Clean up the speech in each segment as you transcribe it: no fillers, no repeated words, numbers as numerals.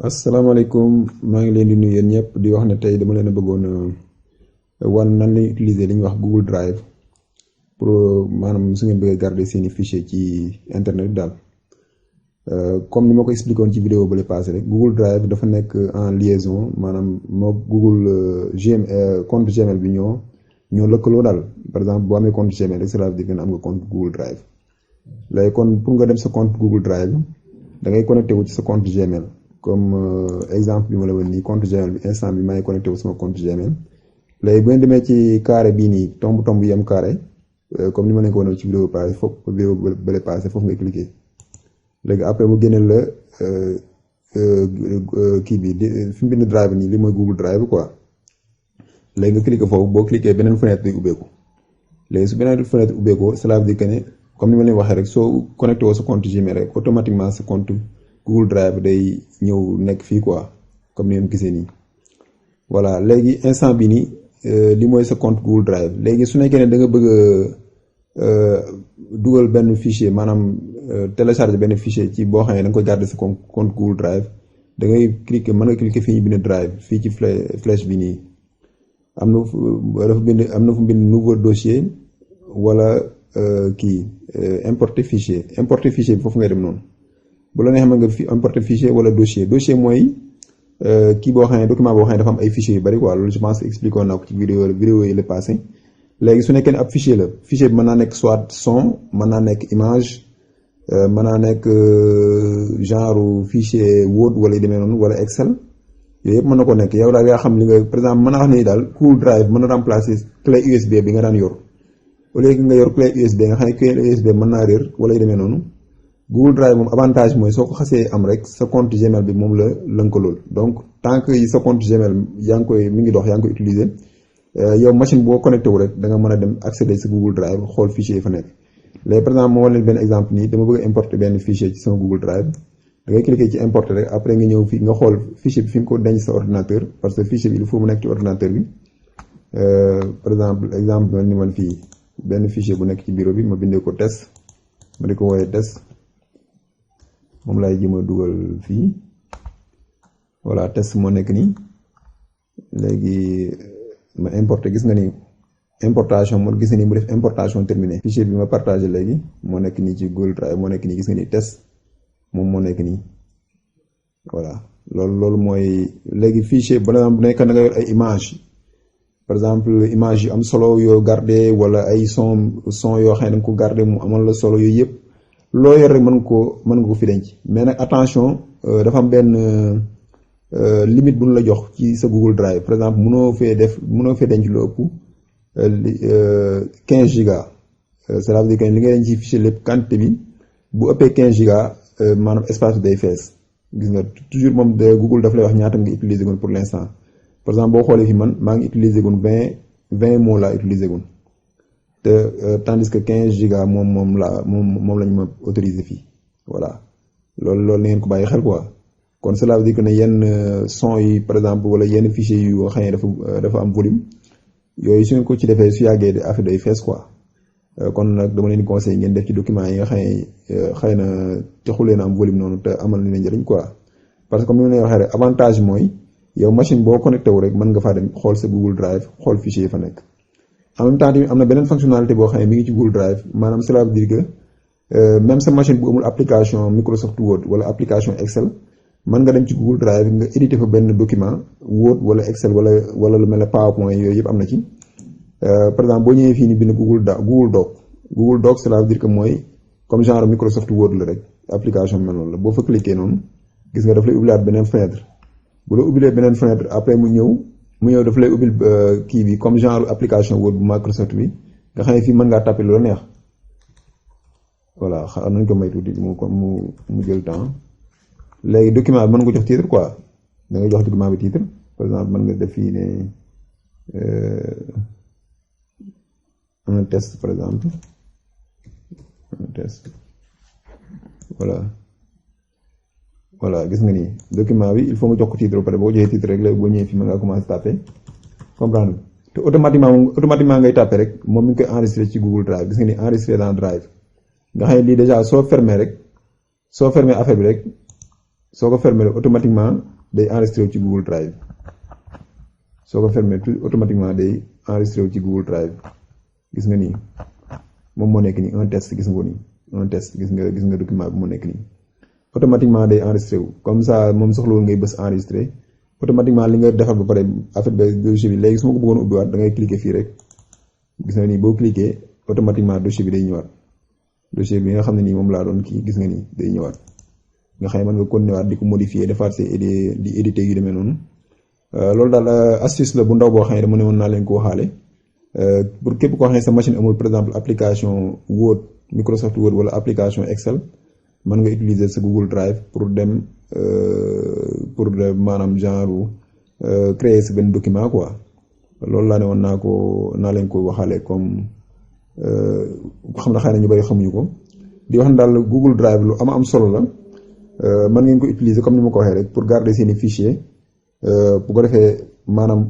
asalaamaaleykum maa ngi leen di nuyu yéen ñëpp di wax ne tey dama leen a bëggoon wan nan lañuy utiliser li ñuy wax Google Drive pour maanaam su ngeen bëggee garder seeni fichier ci internet daal. Comme ni ma ko expliqué woon ci vidéo bële passé rek Google Drive dafa nekk en liaison maanaam moo Google compte Gmail bi ñoo lëkkaloo daal. Par exemple boo amee compte Gmail rek cela veut dire que am nga compte Google Drive. léegi kon pour nga dem sa compte Google Drive da ngay connecté wu ci sa compte Gmail. Comme exemple bi ma la woon nii compte Gmail bi instant bi maa ngi connecté wu sama compte Gmail léegi bu ngeen demee ci carré bii nii tomb yem carré comme ni ma leen ko wane ci vidéo passé foofu vidéo bële passé foofu nga cliqué léegi après mu génneel la kii bi fi mu bind drive nii li mooy Google Drive quoi léegi nga cliqué foofu boo cliqué beneen fenêtre day ubbeeku léegi su beneen fenêtre ubbeekoo cela veut dire que ne comme ni ma leen waxee rek soo connecté woo sa compte Gmail rek automatiquement sa compte Google Drive day ñëw nekk fii quoi comme ni ngeen gisee nii voilà léegi instant bi nii li mooy sa compte Google Drive léegi su nekkee ne da nga bëgg a dugal benn fichier maanaam télécharger benn fichier ci boo xam ne da nga koy garder sa compte Google Drive da ngay cliquer mën nga cliquer fii ñu bind drive fii ci flèche bi nii am na fu bind nouveau dossier wala importer fichier bi foofu ngay dem noonu. bu la neexee nga fi importer fichier wala dossier mooy kii boo xam ne document boo xam ne dafa am ay fichiers yu bari quoi loolu je pense expliqué woon naa ko ci vidéo yi la passé léegi su nekkee ne ab fichier la fichier bi mën naa nekk soit son mën naa nekk image mën naa nekk genre fichier Word wala yu demee noonu wala Excel yooyu yëpp mën na ko nekk yow daal yaa xam li nga par exemple mën naa wax ne daal Google Drive mën na remplacer clé USB bi nga daan yor au lieu que nga yor clé USB nga xam ne clé USB mën naa réer wala yu demee noonu. Google Drive moom avantage mooy soo ko xasee am rek sa compte Gmail bi moom la lënkalool donc tant que sa compte Gmail yaa ngi koy mi ngi dox yaa ngi koy utiliser yow machine boo connecté wu rek da nga mën a dem accéder sa Google Drive xool fichier yi fa nekk. léegi par exemple moo wane leen benn exemple nii dama bëgg a importer benn fichier ci sama Google Drive da ngay cliquer ci importer rek après nga ñëw fii nga xool fichier bi fi nga ko denc sa ordinateur parce que fichier bi il faut mu nekk ci ordinateur bi par exemple ni man fii benn fichier bu nekk ci bureau bi ma bindee ko test ma di ko wooyee test. moom laay jëm a dugal fii voilà test moo nekk nii léegi ma importé gis nga ni importation moo gis nga ni mu def importation terminée fichier bi ma partagé léegi moo nekk nii ci Google Drive moo nekk nii gis nga ni test moom moo nekk nii voilà loolu mooy léegi fichier par exemple bu nekk da nga yor ay image par exemple image yu am solo yoo garder wala ay son yoo xam ne da nga ko garder mu amal la solo yooyu yëpp loo yor rek mën nga ko fi denc mais nag attention dafa am benn limite bu ñu la jox ci sa Google Drive par exemple mënoo fee denc lu ëpp 15 giga cela veut dire que li nga denc ci fichier lépp quantité bi bu ëppee 15 giga maanaam espace bi day fees gis nga toujours moom de Google daf lay wax ñaata nga utiliser gun pour l'instant par exemple boo xoolee fi man maa ngi utiliser gun 20 mots laa utiliser gun tandis que 15 giga moom lañ ma autorisé fii voilà loolu na ngeen ko bàyyi xel quoi kon cela veut dire que ne yenn son yi par exemple wala yenn fichier yu xam ne dafa am volume yooyu su ngeen ko ci defee su yàggee affaire day fees quoi kon nag dama leen conseil ngeen def ci document yi nga xam ne xëy na taxu leen am volume noonu te amal na leen njëriñ quoi parce que comme ni ma leen waxee rek avantage mooy yow machine boo connecté wu rek mën nga faa dem xool sa Google Drive xool fichier yi fa nekk. en même temps tamit am na beneen fonctionnalité boo xam ne mi ngi ci Google Drive maanaam cela veut dire que même sa machine bu amul application Microsoft Word wala application Excel mën nga dem ci Google Drive nga éditer fa benn document Word wala Excel wala lu mel ne PowerPoint yooyu yëpp am na ci par exemple boo ñëwee fii ni bind Google Doc cela veut dire que mooy comme genre Microsoft Word la rek application mel noonu la boo fa cliquer noonu gis nga daf lay ubbilaat beneen fenêtre bu la ubbilee beneen fenêtre après mu ñëw daf lay ubbil kii bi comme genre application Word bu Microsoft bi nga xam ne fii mën ngaa tapé lu la neex voilà xam nañ ko may tuuti mu jël temps léegi document bi mën nga ko jox titre quoi da ngay jox document bi titre par exemple mën nga def fii ne un test par exemple un test voilà gis nga ni document bi il faut nga jox ko titre ba pare boo joxee titre rek léegi boo ñëwee fii mën ngaa commencer taper comprendre te automatiquement ngay taper rek moom mi ngi koy enregistrer ci Google Drive gis nga ni enregistrer dans Drive nga xam ne lii déjà soo fermer affaire bi rek soo ko fermer automatiquement day enregistré wu ci Google Drive soo ko fermer automatiquement day enregistré wu ci Google Drive gis nga nii moom moo nekk nii un test gis nga ko nii un test gis nga document bi moo nekk nii automatiquement day enregistré wu comme ça moom soxlawul ngay bës enregistré automatiquement li nga defar ba pare affaire ba dossier bi léegi su ma ko bëggoon ubbiwaat da ngay cliquer fii rek gis nga nii boo cliquer automatiquement dossier bi day ñëwaat dossier bi nga xam ne nii moom laa doon kii gis nga nii day ñëwaat nga xam ne mën nga continuer waat di ko modifier defaat di éditer yu demee noonu loolu daal astuce la bu ndaw boo xam ne dama ne woon naa leen ko waxaale pour képp koo xam ne sa machine amul par exemple application Word Microsoft Word wala application Excel mën nga utiliser sa Google Drive pour dem pour maanaam genre créer sa benn document quoi loolu laa ne woon naa leen ko waxaale comme xam na xëy na ñu bari xamuñu ko di wax ne daal Google Drive lu am solo la mën ngeen ko utiliser comme ni ma ko waxee rek pour garder seeni fichier bu ko defee maanaam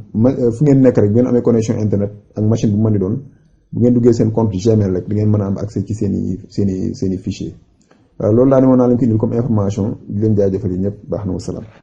fu ngeen nekk rek bu ngeen amee connexion internet ak machine bu mën di doon bu ngeen duggee seen compte Gmail rek di ngeen mën a am accès ci seeni fichier loolu laa ne woon naa leen ko indil comme information di leen jaajëfal yi ñëpp baax na wasalaam